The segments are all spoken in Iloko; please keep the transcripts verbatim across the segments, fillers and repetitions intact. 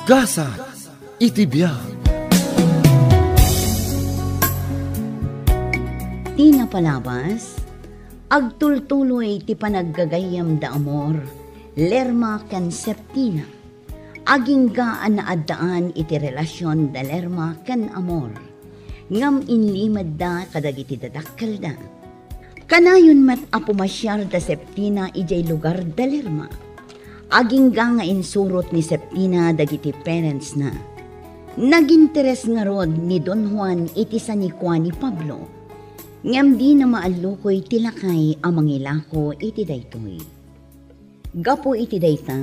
Gasat iti biag. Ti napalabas, agtultuloy ti panaggagayyem da Amor, Lerma ken Septina. Agingga a naaddaan iti relasion da Lerma ken Amor, ngem inlimedda kadagiti dadakkelda. Kanayon met a pumasiar da Septina idiay lugar da Lerma. Agingga nga insurot ni Septina dagiti parentsna. Naginteres ngarud ni Don Juan iti sanikua ni Pablo, ngem dina maallukoy ti lakay a mangilako iti daytoy. Gapu iti dayta,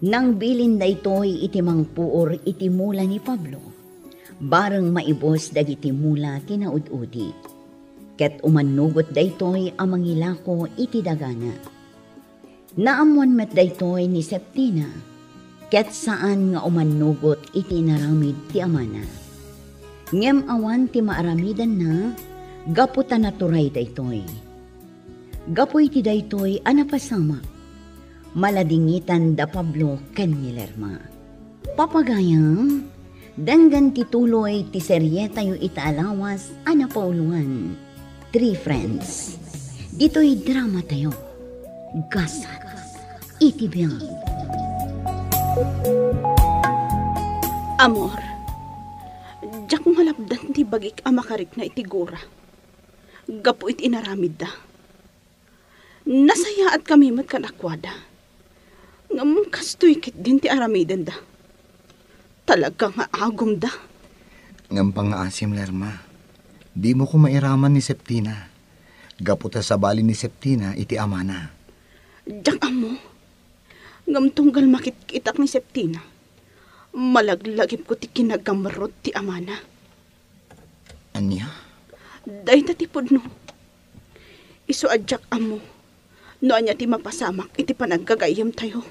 nangbilin daytoy iti mangpuor iti mula ni Pablo, bareng maibus dagiti mula ti naud-udi. Ket umannugot daytoy a mangilako iti dagana. Naammoan met daytoy ni Septina, ket saan nga umannugot iti inaramid ti amana. Ngem awan ti maaramidanna gapu ta naturay daytoy. Gapu iti daytoy a napasamak, maladingitan da Pablo ken ni Lerma. Papagayam, denggen ti tuloy ti serietayo ita a lawas a napauloan, Three Friends. Ditoy dramatayo, Gasat iti Biag. Amor, diak malapdan ti bagik a makarikna iti gura gapu iti inaramidda. Nasayaatkami met kadakuada. Ngem kastoy ketdin ti aramidenda. Talaga nga agumda. Ngem pangngaasim, Lerma. Dimo koma iraman ni Septina. Gapu ta sabali ni Septina iti amana. Diak ammo. Ngem tunggal makitkitak ni Septina, malaglagipko ti kinagamrot ti amana. Ania? Dayta ti pudno. Isu a diak ammo no ania ti mapasamak iti panaggagayyemtayo.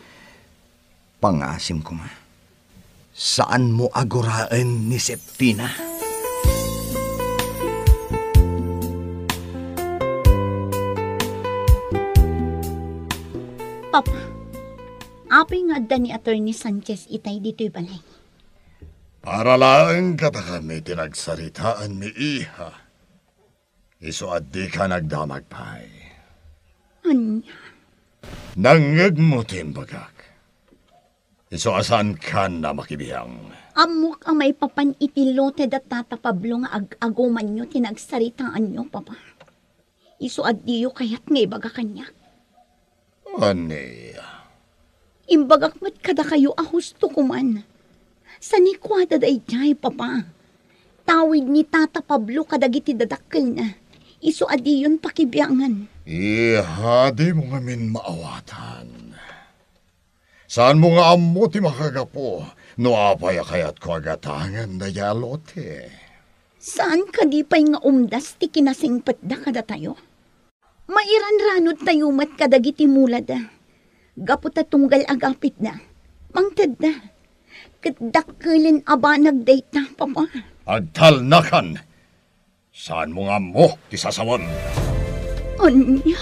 Pangngaasim koma. Saanmo a guraen ni Septina. Papa, apay nga adda ni Attorney Sanchez itay ditoy balay? Para laeng kadakami ti nagsaritaanmi, iha. Isu a dika nagdamag pay. Ania? Nangngegmo ti imbagak. Isu a saankan a makibiang. Ammok a maipapan iti lote da Tata Pablo nga ag-agumanyo ti nagsaritaanyo, Papa. Isu a diyo kayat nga ibaga kaniak. Ania? Imbagak met kadakayo a husto koman. Sanikuada daydiay, Papa. Tawid ni Tata Pablo kadagiti dadakkelna. Isu a diyon pakibiangan. Iha, dimo ngamin maawatan. Saanmo nga ammo ti makagapu no apay a kayatko a gatangen daydiay a lote? Saan kadi pay nga umdas ti kinasingpetda kadatayo? Mairanranodtayo met kadagiti mulada. Gapu ta tunggal agapitda, mangtedda. Ket dakkelen a banag dayta, Papa. Agtalnakan! Saanmo nga ammo ti sasawem? Ania?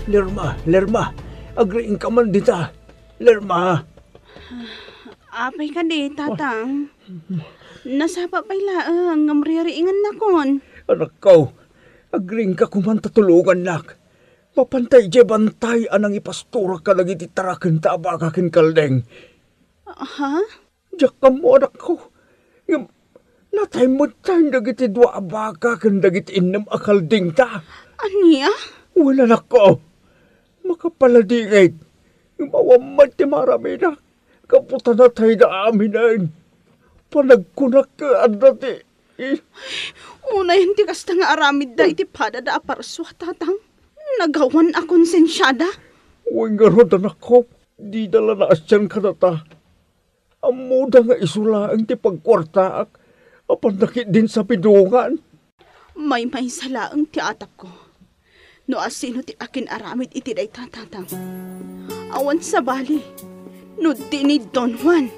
Lerma, Lerma, agriingka man dita. Lerma. Apay kadi, Tatang? Nasapa pay laeng ngem ririingennakon. Anakko, agriingka koman ta tulongannak. Mapanta idiay bantay a nangipastorak kadagiti tarakenta a baka ken kalding. Ha? Diak ammo, anakko. Ngem natay metten dagiti dua a baka ken dagiti innem a kaldingta. Ania? Wen, anakko. Makapaladingit. Ngem awan met ti maaramidak. Gapu ta natayda aminen. Panagkunak ket adda ti Unayen ti kasta nga aramidda iti padada a parsua, Tatang. Nagawan a konsensiada. Wen ngarud, anakko, dida la naasian kadata. Ammoda nga isu laeng ti pagkuartaak a pannakitdin sa bidongan. Maymaysa laeng ti atapko no asino ti akin-aramid iti dayta, Tatang. Awan sabali no di ni Don Juan.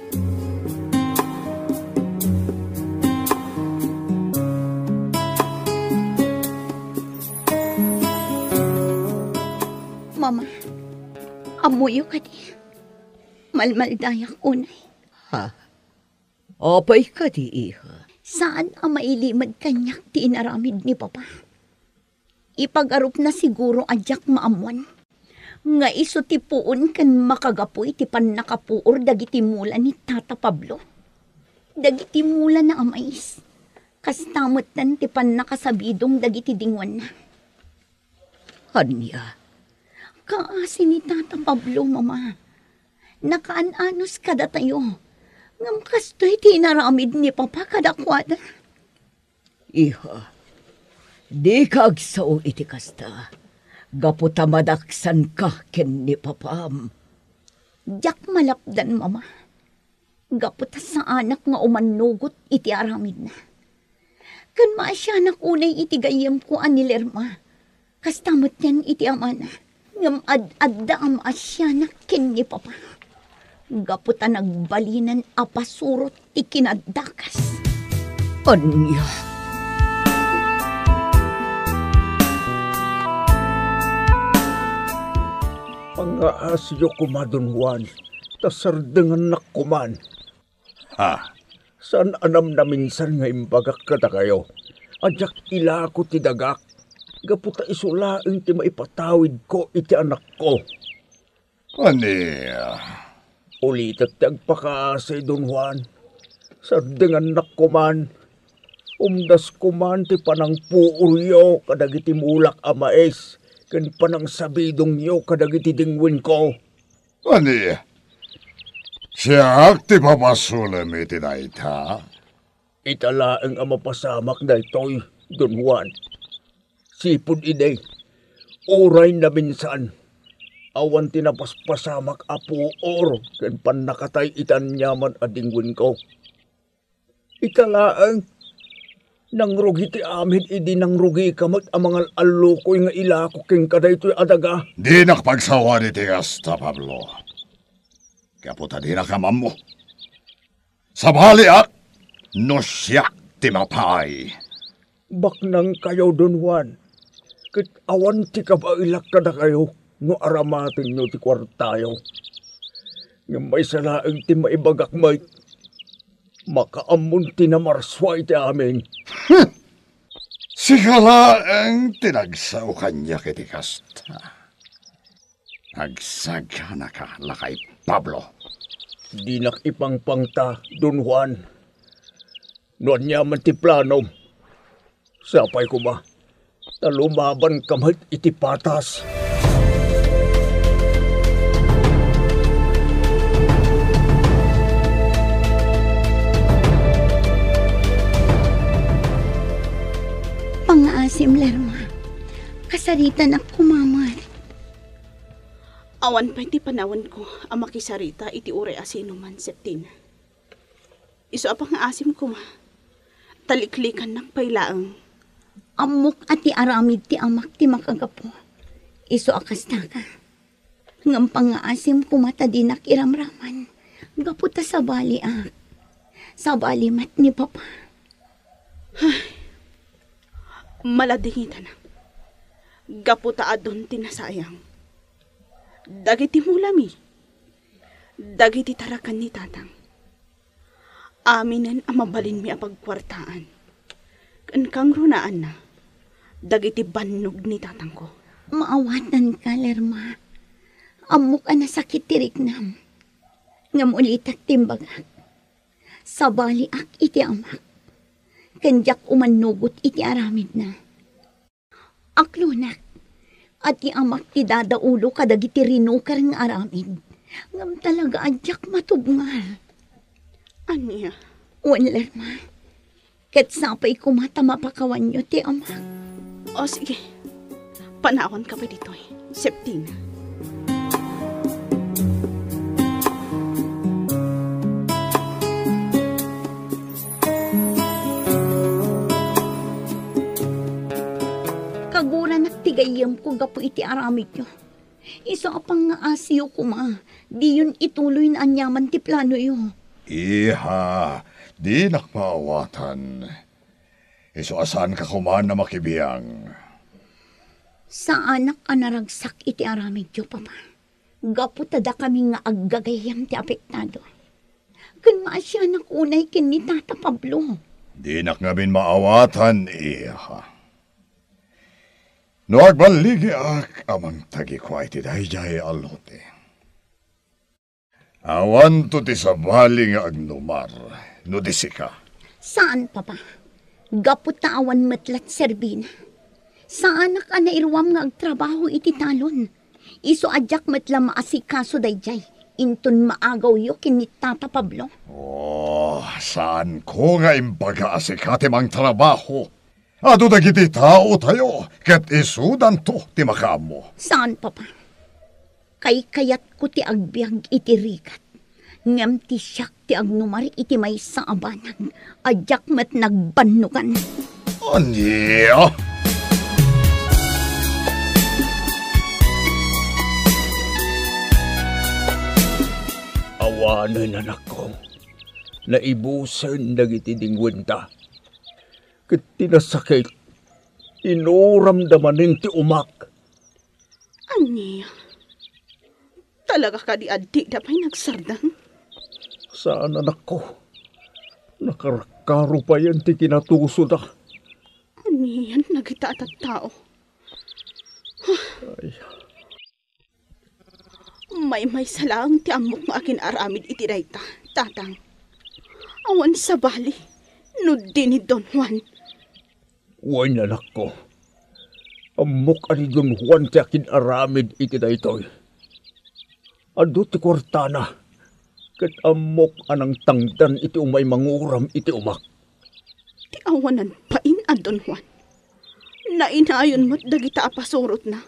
Ammoyo kadi, malmaldayak unay. Ha? Apay kadi, iha? Saan a mailimed kaniak ti inaramid ni Papa. Ipagarupna siguro a diak maammuan nga isu ti puon ken makagapu iti pannakapuor dagiti mula ni Tata Pablo. Dagiti mulana a mais, kasta metten ti pannakasabidong dagiti dingwenna. Ania? Kaasi ni Tata Pablo, Mama. Nakaan-anos kadatayo. Ngem kastoy ti inaramid ni Papa kadakuada. Iha, dika agsao iti kasta, gapu ta madaksanka ken ni Papam. Diak malapdan, Mama. Gapu ta saanak nga umannugot iti aramidna. Ken maasianak unay iti gayyemko a ni Lerma. Kasta met ken iti amana. Ngem ad-adda a maasianak ken ni Papa. Gapu ta nagbalinan a pasurot ti kinaddakas. Ania? Pangngaasiyo koma, Don Juan, ta sardengannak koman. Ha? Saan a namnaminsan nga imbagak kadakayo a diak ilako ti dagak, gapu ta isu laeng ti maipatawidko iti anakko. Ania? Ulitek ti agpakaasi, Don Juan. Sardengannak koman. Umdas koman ti panangpuoryo kadagiti mulak a mais ken panangsabidongyo kadagiti dingwenko. Ania? Siak ti papasulem iti dayta? Ita laeng a mapasamak daytoy, Don Juan. Sipud idi, uray naminsan, awan ti napaspasamak a puor ken pannakatay iti aniaman a dingwenko. Ita laeng, nangrugi ti amin idi nangrugika met a mangal-allukoy nga ilako kenka daytoy a daga. Dinak pagsawan iti kasta, Pablo. Gapu ta dinak ammo. Sabaliak no siak ti mapay. Baknangkayo, Don Juan, ket awan ti kabaelak kadakayo no aramatenyo ti kuartayo. Ngem maysa laeng ti maibagak met, makaammon ti namarsua iti amin. Sika laeng ti nagsao kaniak iti kasta. Agsaganaka, lakay Pablo. Dinak ipangpangta, Don Juan. No aniaman ti planom, sapay koma ta lumabanka met iti patas. Pangngaasim, Lerma. Kasaritanak koma met. Awan pay ti panawenko a makisarita iti uray a sinuman, Septina. Isu a pangngaasim koma, taliklikannak pay laeng. Ammok a ti aramid ti amak ti makagapu. Isu a kastaka. Ngem pangngaasim koma ta dinak iramraman. Gapu ta sabaliak. Sabali met ni Papa. Ay, maladingitanak. Gapu ta adun ti nasayang. Dagiti mulami. Dagiti taraken ni Tatang. Aminen a mabalinmi a pagkuartaan ken kangrunaanna dagiti bannog ni tatangko. Maawatanka, Lerma. Ammok a nasakit ti riknam. Ngem ulitek ti imbagak. Sabaliak iti amak. Ken diak umannugot iti aramidna. Aklonak, a ti amak ti dadaulo kadagiti rinuker nga aramid. Ngem talaga a diak matubngar. Ania? Wen, Lerma. Ket sapay koma ta mapakawanyo ti amak. O, sige. Panawanka pay ditoy, Septina. Kaguranak ti gayyemko gapu iti aramidyo. Isu a pangngaasim koma, diyon ituloy no aniaman ti planoyo. Iha, dinak maawatan. Isu a saanka koman a makibiang. Saanak a naragsak iti aramidyo, Papa. Gapu ta dakami nga aggagayyem ti apektado. Ken maasianak unay ken ni Tata Pablo. Dinak ngamin maawatan, iha. No agballigiak a mangtagikua iti daydiay a lote, awanto ti sabali nga agnumar no di sika. Saan, Papa. Gapu ta awan met la ti serbina. Saanak a nairuam nga agtrabaho iti talon. Isu a diak met la maasikaso daydiay, inton maagawyo ken ni Tata Pablo. Oh, saanko nga imbaga a sika ti mangtrabaho. Adu dagiti taotayo, ket isudanto ti makaammo. Saan, Papa. Kaykayatko ti agbiag iti rigat, ngem ti siak ti agnumar iti maysa a banag a diak met nagbannogan. Ania? Awanen, anakko. Naibusen dagiti dingwenta. Ket ti nasakit, inuramda manen ti umak. Ania? Talaga kadi a dida pay nagsardeng? Saan, anakko. Nakarakkaro payen ti kinatusoda. Anian dagita a tattao? Ay. Maymaysa laeng ti ammok nga akin-aramid iti dayta, Tatang. Awan sabali no di ni Don Juan. Wen, anakko. Ammok a ni Don Juan ti akin-aramid iti daytoy. Adu ti kuartana, ket ammok a nangtangdan iti umay manguram iti umak. Ti awanan pain a Don Juan. Nainayon met dagita a pasurotna.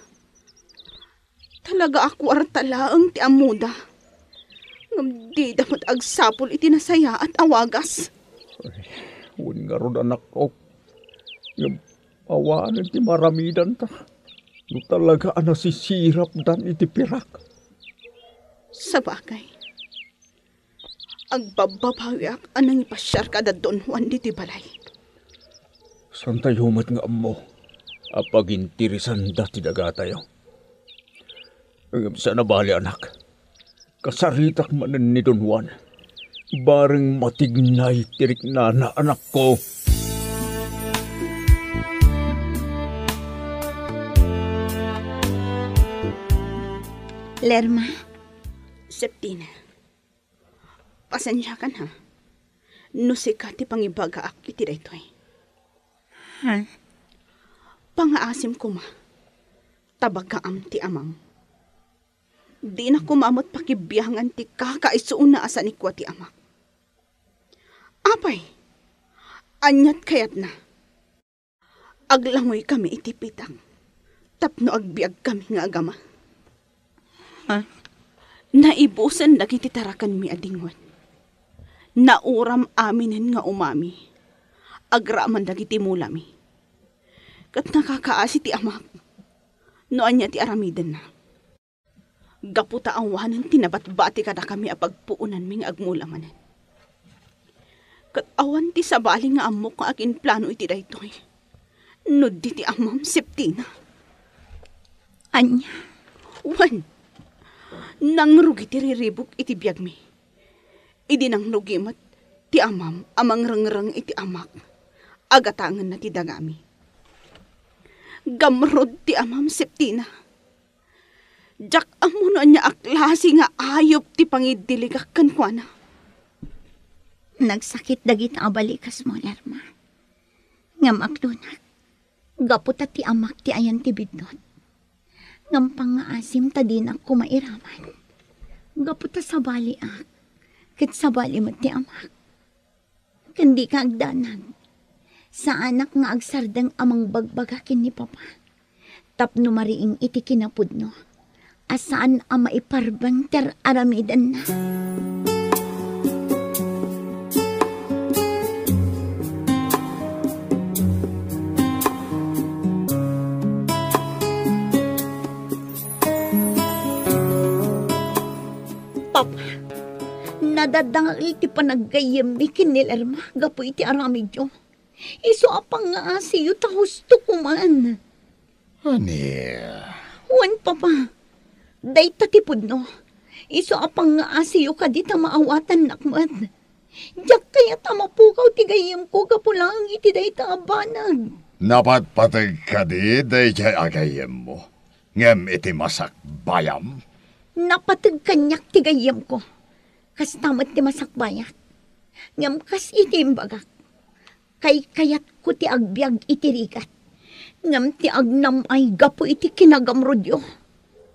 Talaga a kuarta laeng ti ammoda. Ngem dida met agsapul iti nasayaat a wagas. Ay, wen ngarud, anakko. Ngem awanen ti maaramidanta no talaga a nasisirapdan iti pirak. Sabagay. Agbabbabawiak a nangipasiar kada Don Juan ditoy balay. Saantayo met nga ammo a paginteresanda ti dagatayo. Ngem saan a bali, anak. Kasaritak manen ni Don Juan. Bareng matignay ti riknana, anakko. Lerma. Septina. Pasensiakan, ha? No sika ti pangibagaak iti daytoy. Ha? Pangaasim koma, ta bagaam ti amam. Dinak koma met pakibiangan ti kakaisuna a sanikua ti amak. Apay, aniat kayatna? Aglangoykami iti pitak tapno agbiagkami nga agama. Ha? Naibusen dagiti tarakenmi a dingwen. Nauram aminen nga umami agraman dagiti mulami. Ket nakakaasi ti amak no ania ti aramidenna. Gapu ta awanen ti nabatbati kadakami a pagpuonanmi nga agmula manen. Ket awan ti sabali nga ammok nga aginplano iti daytoy. No di ti amam, Septina. Ania? Wen, nangrugi ti riribuk iti biagmi. Idi nangrugi met ti amam a mangrengreng iti amak, agatangenna ti dagami. Gamrud ti amam, Septina. Diak ammo no ania a klase nga ayup ti pangiddiligak kenkuana. Nagsakit dagita a balikasmo, Lerma. Ngem aklonak, gapu ta ti amak ti ayan ti biddut. Ngem pangngaasim ta dinak koma iraman. Gapu ta sabaliak, ket sabali met ti amak. Ken dika agdanag. Saanak nga agsardeng a mangbagbaga ken ni Papa tapno mariing iti kinapudno a saan a maiparbeng ti ar-aramidenna. Papa, nadadael ti panaggayyemmi ken ni Lerma gapu iti aramidyo. Isu a pangngaasiyo ta husto koman. Ania? Wen, Papa. Dayta ti pudno. Isu a pangngaasiyo kadi ta maawatannak met. Diak kayat a mapukaw ti gayyemko gapu laeng iti dayta a banag. Napatpateg kadi daydiay a gayyemmo, ngem iti masakbayam? Napateg kaniak ti gayyemko. Kasta met ti masakbayak. Ngem kas iti imbagak, kaykayatko ti agbiag iti rigat, ngem ti agnam-ay gapu iti kinagamrodyo.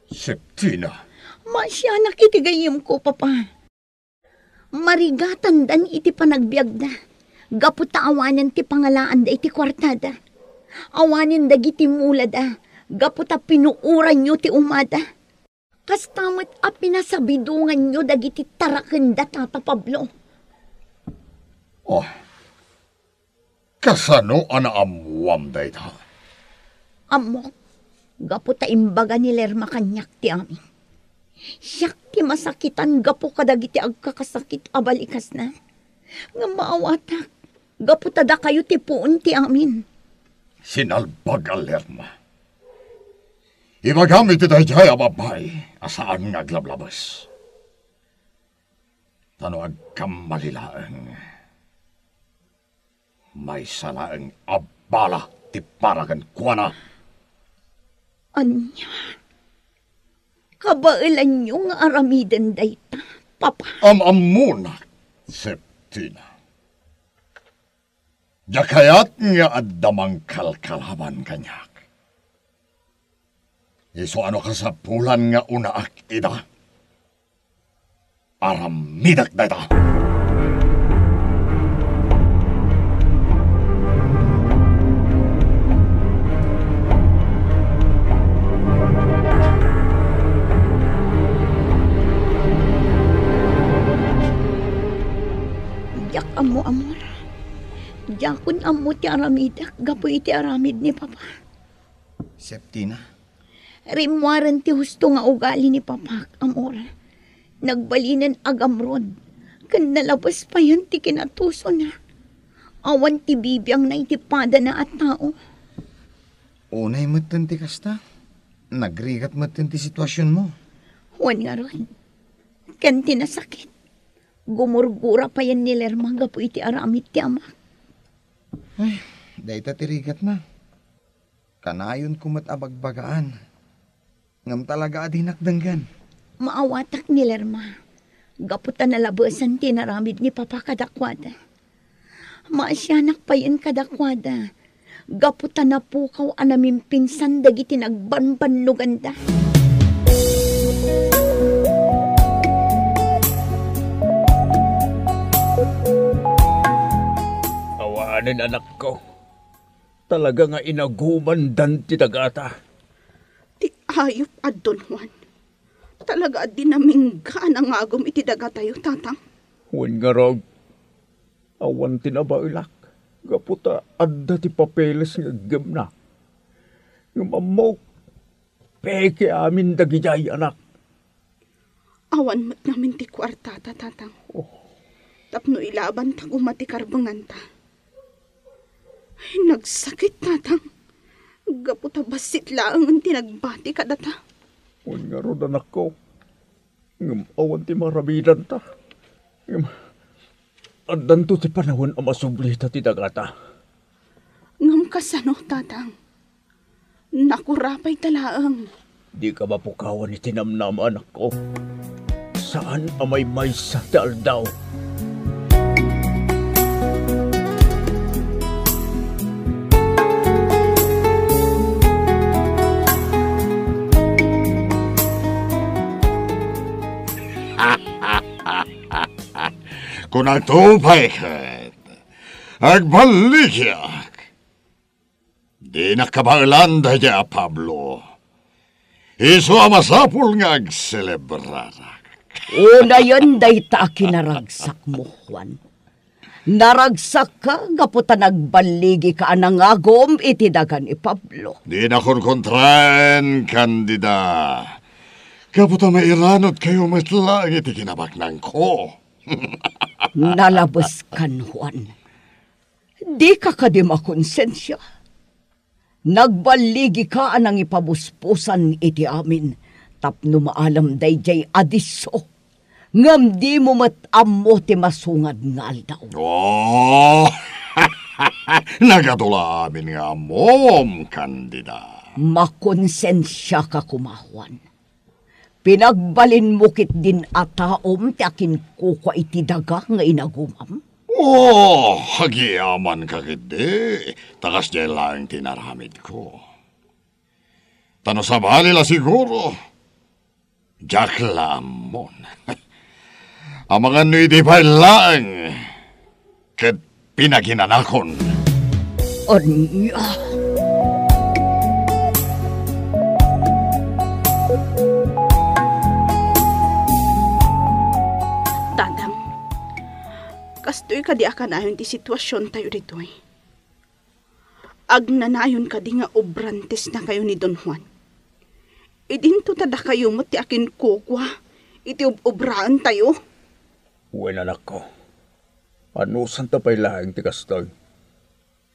Septina. Maasianak iti gayyemko, Papa. Marigatandan iti panagbiagda, gapu ta awanen ti pangalaanda iti kuartada. Awanen dagiti mulada, gapu ta pinuoranyo ti umada. Kasta met a pinasabidonganyo dagiti tarakenda, Tata Pablo. Oh, kasano a naammuam dayta? Ammok, gapu ta imbaga ni Lerma kaniak ti amin. Siak ti masakitan gapu kadagiti agkakasakit a balikasna. Ngem maawatak, gapu ta dakayo ti puon ti amin. Sinalbag a Lerma. Ibagam iti daydiay a babbai a saan nga aglablabes. Ta no agkamali laeng, maysa laeng a bala ti para kenkuana. Ania? Kabaelanyo nga aramiden dayta, Papa? Am-ammonak, Septina. Diak kayat nga adda mangkalkalaban kaniak. Isu a no kasapulan nga unaak ida, aramidek dayta. Diak ammo, amor. Diakon ammo ti aramidek gapu iti aramid ni Papa. Septina. Rimmuaren ti husto nga ugali ni Papak, amor. Nagbalinen agamrod, ken nalabes payen ti kinatusona. Awan ti bibiangna iti padana a tao. Unay metten ti kasta. Nagrigat metten ti situasionmo. Wen ngarud, ken ti nasakit, gumurgura payen ni Lerma gapu iti aramid ti amak. Ay, dayta ti rigatna. Kanayonko met a bagbagaan, ngem talaga a dinak denggen. Maawatak ni Lerma, gapu ta nalabesan ti inaramid ni Papa kadakuada. Maasianak payen kadakuada, gapu ta napukaw a namimpinsan dagiti nagbanbannoganda. Awanen, anakko. Talaga nga inagumandan ti dagata. Ti ayup a Don Juan. Talaga a dinamingga a nangagum iti dagatayo, Tatang. Wen ngarud, awan ti nabaelak, gapu ta adda ti papeles nga iggemna. Ngem ammok, peke amin dagidiay, anak. Awan met ngamin ti kuartata, Tatang. Oh. Tapno ilabanta koma ti karbenganta. Ay, nagsakit, Tatang. Gapu ta bassit laengen ti nagbati kadata. Wen ngarud, anakko. Ngem awan ti maaramidanta. Ngem addanto ti panawen a masublita ti dagata. Ngem kasano, Tatang? Nakurapay ta laeng. Dika mapukawan iti namnama, anakko. Saan a maymaysa ti aldaw. Kunakto pay ket, agballigiak. Dinak kabaelan daydiay a Pablo. Isu a masapul nga agselebrarak. Unayen dayta a kinaragsakmo, Juan. Naragsakka gapu ta nagballigika a nangagum iti daga ni Pablo. Dina konkontraen, Candida. Gapu ta mairanudkayo met laeng iti kinabaknangko. Nalabeskan, Juan. Dika kadi makonsensia? Nagballigika a nangipabusbosan iti amin, Tapno maalam daydiay a disso, ngem dimo met ammo ti masungad nga aldaw. Oh! Nagatola amin nga ammom, Candida. Makonsensiaka koma, Juan. Pinagbalinmo ketdin a taom ti akinkukua iti daga nga inagumam? Oh, agyamanak ketdi, ta kasdiay laeng ti inaramidko. Ta no sabali la siguro, diak la ammon. Amangan no idi pay laeng ket pinaginanakon. Ania? Tatang, kastoy kadi a kanayon ti situasiontayo ditoy? Agnanayon kadi nga obrantesnakayo ni Don Juan? Idinto ta dakayo met ti akinkukua iti ob-obraentayo? Wen, anakko, anusanta pay laeng ti kastoy.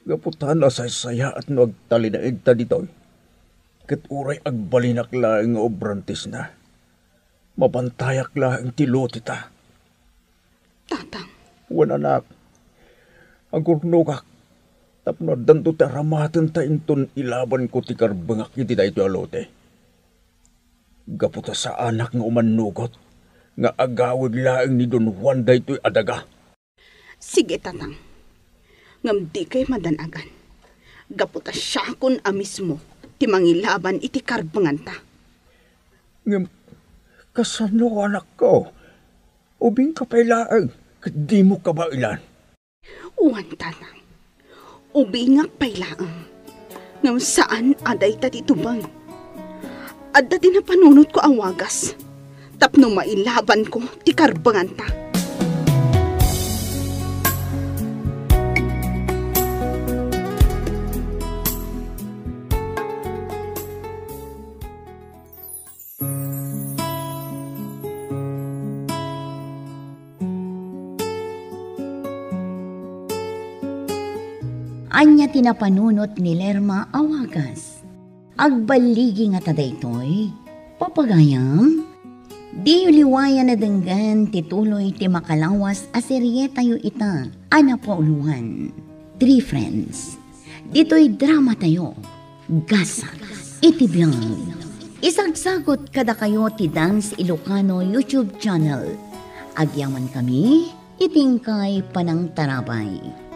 Gapu ta nasaysayaat no agtalinaedta ditoy, ket uray agbalinak laeng nga obrantesna, mabantayak laeng ti loteta. Tatang. Wen, anak, agurnogak tapno addanto ti aramatenta inton ilabanko ti karbengak iti daytoy a lote. Gapu ta saanak nga umannugot nga agawid laeng ni Don Juan daytoy a daga. Sige, Tatang. Ngem dikay madan-agan. Gapu ta siakon a mismo ti mangilaban iti karbenganta. Ngem kasano, anakko? Ubingka pay laeng, ket dimo kabaelan. Wen, Tatang, ubingak pay laeng, ngem saan a dayta ti tubeng. Adda ti napanunotko a wagas tapno mailabanko ti karbenganta. Ania ti napanunot ni Lerma a wagas? Agballigi ngata daytoy, papagayam? Diyo liwayan a denggen ti tuloy ti makalawas a serietayo ita a napauluan, Three Friends. Ditoy dramatayo, Gasat iti Biag. Isagsagut kadakayo ti Dance Ilocano YouTube channel. Agyamankami iti inkay panangtarabay.